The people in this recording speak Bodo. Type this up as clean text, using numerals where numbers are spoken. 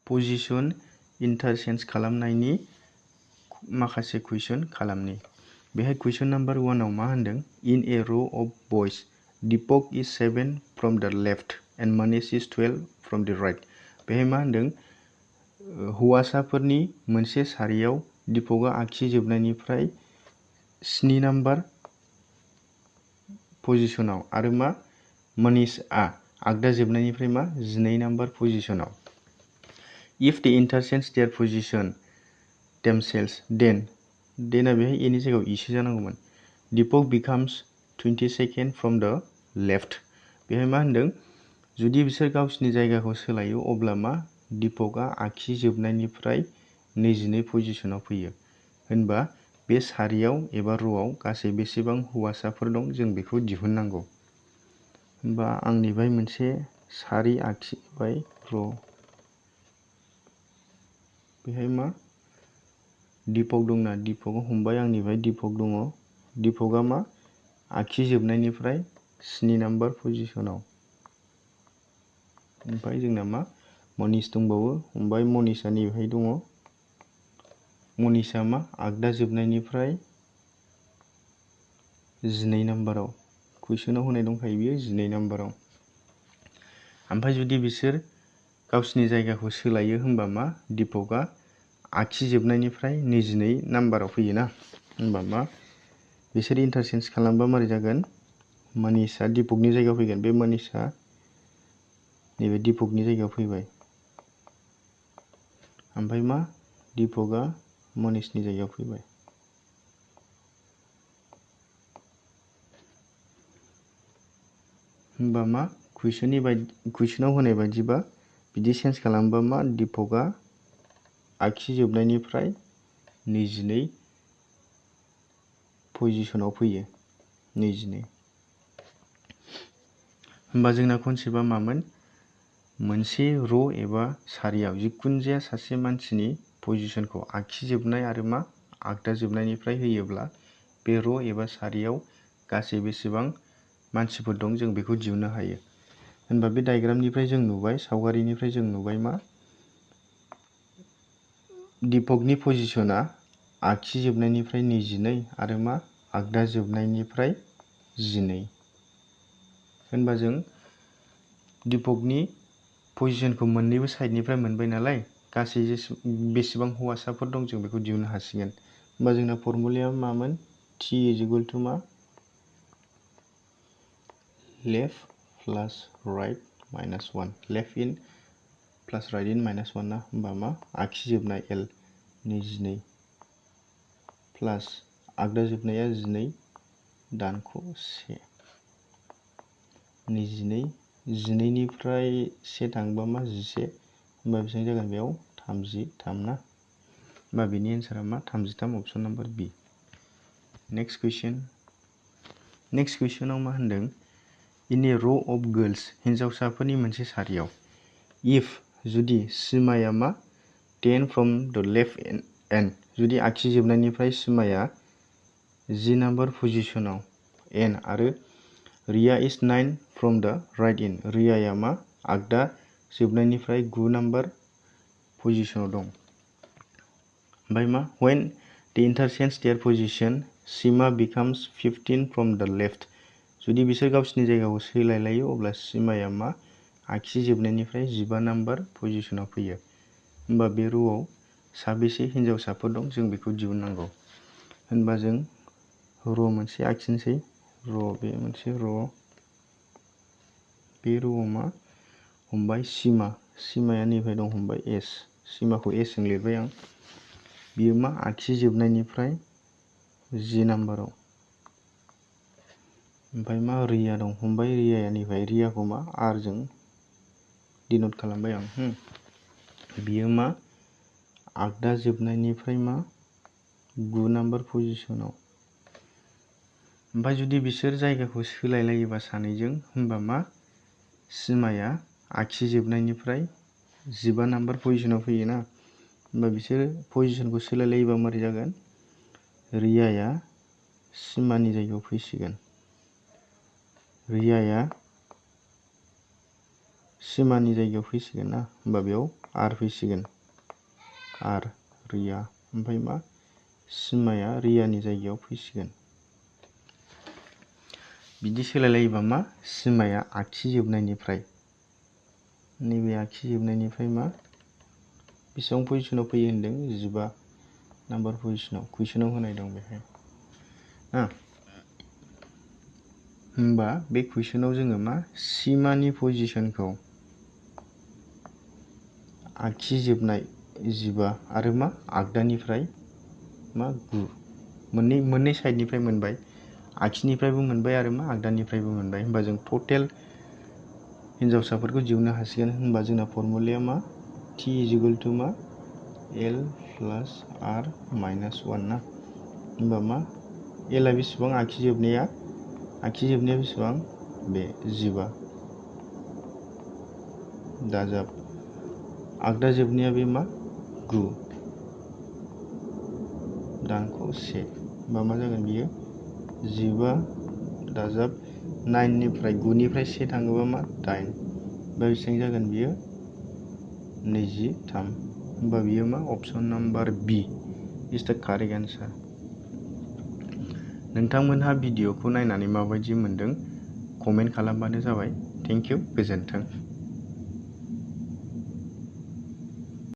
पोजिशन इंटरचेन्ज खालामनायनि माखासे कुइसन खालामनि। बेहाय कुइसन नाम्बार 1 आव मा होनदों? In a row of boys Deepak is 7 from the left and Manish is 12 from the right. बेहाय मा होनदों? हौवासाफोरनि मोनसे सारियाव दीपकआ आगसि जोबनायनिफ्राय 7 नाम्बार पजिशनाव आरो मा मनीषआ आगदा जोबनायनिफ्राय मा 12 नाम्बार पजिशनाव। If they interchange their position themselves then देना बेहाय एनि जायगायाव इसे जानांगौमोन। Deepak becomes 22nd from the left. बेहाय मा होनदों? जुदि बिसोर गावसिनि जायगाखौ सोलायो अब्ला मा दीपकआ आगसि जोबनायनिफ्राय 22 पजिशनाव फैयो। होनबा बे सारियाव एबा र'आव गासै बेसेबां हौवासाफोर दं जों बेखौ दिहुननांगौ। होनबा आंनि बेहाय मोनसे सारि आखिबाय र'। बेहाय मा दीपक दंना, दीपकआ हमबाय आंनि बेहाय दीपक दङ। दीपकआ मा आखि जोबनायनिफ्राय 7 नाम्बार पजिशनाव। ओमफ्राय जोंना मा मनीष दंबावो, हमबाय मनीषआ नैबेहाय दङ। मनीषआ मा आगदा जोबनायनिफ्राय 12 नाम्बाराव। कुइसनाव होनाय दंखायो बियो 12 नाम्बाराव। ओमफ्राय जुदि बिसोर गावसिनि जायगाखौ सोलायो होनबा मा दीपकआ आगसि जोबनायनिफ्राय 22 नाम्बाराव फैयोना। होनबा मा बिसोर इंटरचेन्ज खालामबा मारै जागोन? मनीषआ दीपकनि जायगायाव फैगोन। बे मनीषआ नैबे दीपकनि जायगायाव फैबाय। ओमफ्राय मा दीपकआ मनीषनि जायगायाव फैबाय। होनबा मा कुइसनाव होनाय बायदिबा बिदि चेन्ज खालामबा मा दीपकआ आगसि जोबनायनिफ्राय 22 पजिशनाव फैयो। 22। होनबा जोंना कनसेप्टआ मामोन? मोनसे र' एबा सारियाव जिखुनु जाया सासे मानसिनि पजिशनखौ आगसि जोबनाय आरो मा आगदा जोबनायनिफ्राय होयोब्ला बे र' एबा सारियाव गासै बेसेबां मानसिफोर दं जों बेखौ दिहुननो हायो। होनबा बे डायग्रामनिफ्राय जों नुबाय, सावगारिनिफ्राय जों नुबाय मा दीपकनि पजिशना आगसि जोबनायनिफ्राय 22 आरो मा आगदा जोबनायनिफ्राय 12। होनबा जों दीपकनि पजिशनखौ मोननैबो साइडनिफ्राय मोनबाय नालाय गासै बेसेबां हौवासाफोर दं जों बेखौ दिहुननो हासिगोन। होनबा जोंना फर्मुलाया मामोन? T = मा left plus right minus 1। Left in plus right in minus 1 ना। होनबा मा आगसि जोबनाय L 22 प्लास आगदा जोबनाया 12 दानख' 1। 22 12निफ्राय 1 थांबा मा 11। होनबा बेसेबां जागोन बेयाव 33 ना। होनबा बेनि एन्सारा मा 33 अप्शन नाम्बार बि। नेक्स्ट कुइसन। नेक्स्ट कुइसनाव मा होनदों? इन ए र' अफ गर्ल्स हिन्जावसाफोरनि मोनसे सारियाव इफ जुदि सिमाया मा 10 फ्रम द लेफ्ट एन्ड जुदि आगसि जोबनायनिफ्राय सिमाया 10 नाम्बार पजिशनाव एन आरो रिया इज 9 फ्रम द राइट इन रियाया मा आगदा जोबनायनिफ्राय 9 नाम्बार पजिशनाव दं। ओमफ्राय मा when they interchange their position Seema becomes 15 from the left जुदि बिसोर गावसिनि जायगाखौ सोलायलायो अब्ला सिमाया मा आगसि जोबनायनिफ्राय 15 नाम्बार पजिशनाव फैयो। होनबा बे र'आव साबेसे हिन्जावसाफोर दं जों बेखौ दिहुननांगौ। होनबा जों र' मोनसे आखिनोसै। बे मोनसे र'। बे र'आव मा हमबाय सिमाया नैबेहाय दं हमबाय एस। सिमाखौ एस जों लिरबाय आं। बियो मा आगसि जोबनायनिफ्राय 10 नाम्बाराव। ओमफ्राय मा रिया दं हमबाय रियाया नैबेहाय रियाखौ मा आर जों डिनट खालामबाय आं। बियो मा आगदा जोबनायनिफ्राय मा 9 नाम्बार पजिशनाव। ओमफ्राय जुदि बिसोर जायगाखौ सोलायलायोबा सानैजों होनबा मा सिमाया आगसि जोबनायनिफ्राय 15 नाम्बार पजिशनाव फैयोना। होनबा बिसोर पजिशनखौ सोलायलायोबा मारै जागोन? रियाया सिमानि जायगायाव फैसिगोन। रियाया सिमानि जायगायाव फैसिगोन ना। होनबा बेयाव आर फैसिगोन आर रिया ओमफ्राय मा सिमाया रियानि जायगायाव फैसिगोन। बिदि सोलायलायोबा मा सिमाया आखिजोबनायनिफ्राय नैबे आखिजोबनायनिफ्राय मा बेसेबां पजिसनाव फैयो होनदों 15 नाम्बार पजिसनाव कुइसनाव होनाय दं बेहाय होमबा बे कुइसनाव जोङो मा सिमानि पजिसनखौ आखिजोबनाय 15 आरो मा आगदानिफ्राय मा 9 मोननै साइडनिफ्राय मोनबाय, आखिनिफ्रायबो मोनबाय आरो मा आगदानिफ्रायबो मोनबाय। होमबा जों टटेल हिनजावसाफोरखौ दिहुननो हासिगोन। होमबा जोंना फर्मुलाया मा T = मा L + R - 1 ना। होमबा मा L आ बेसेबां आखिजोबनाया बेसेबां बे 15 दाजाब आगदा जोबनाया बे मा 9 दानख' 1 होमबा मा जागोन बियो 15 दाजाब 9 निफ्राय 9 निफ्राय 1 थाङोबा मा 8 होमबा बेसेबां जागोन बियो 23। होमबा बियो मा अपसन नाम्बार बी इज द कारेक्ट एन्सार। नोंथांमोनहा भिडिअखौ नायनानै माबायदि मोनदों कमेन्ट खालामबानो जाबाय। थेंक इउ, गोजोन्थों।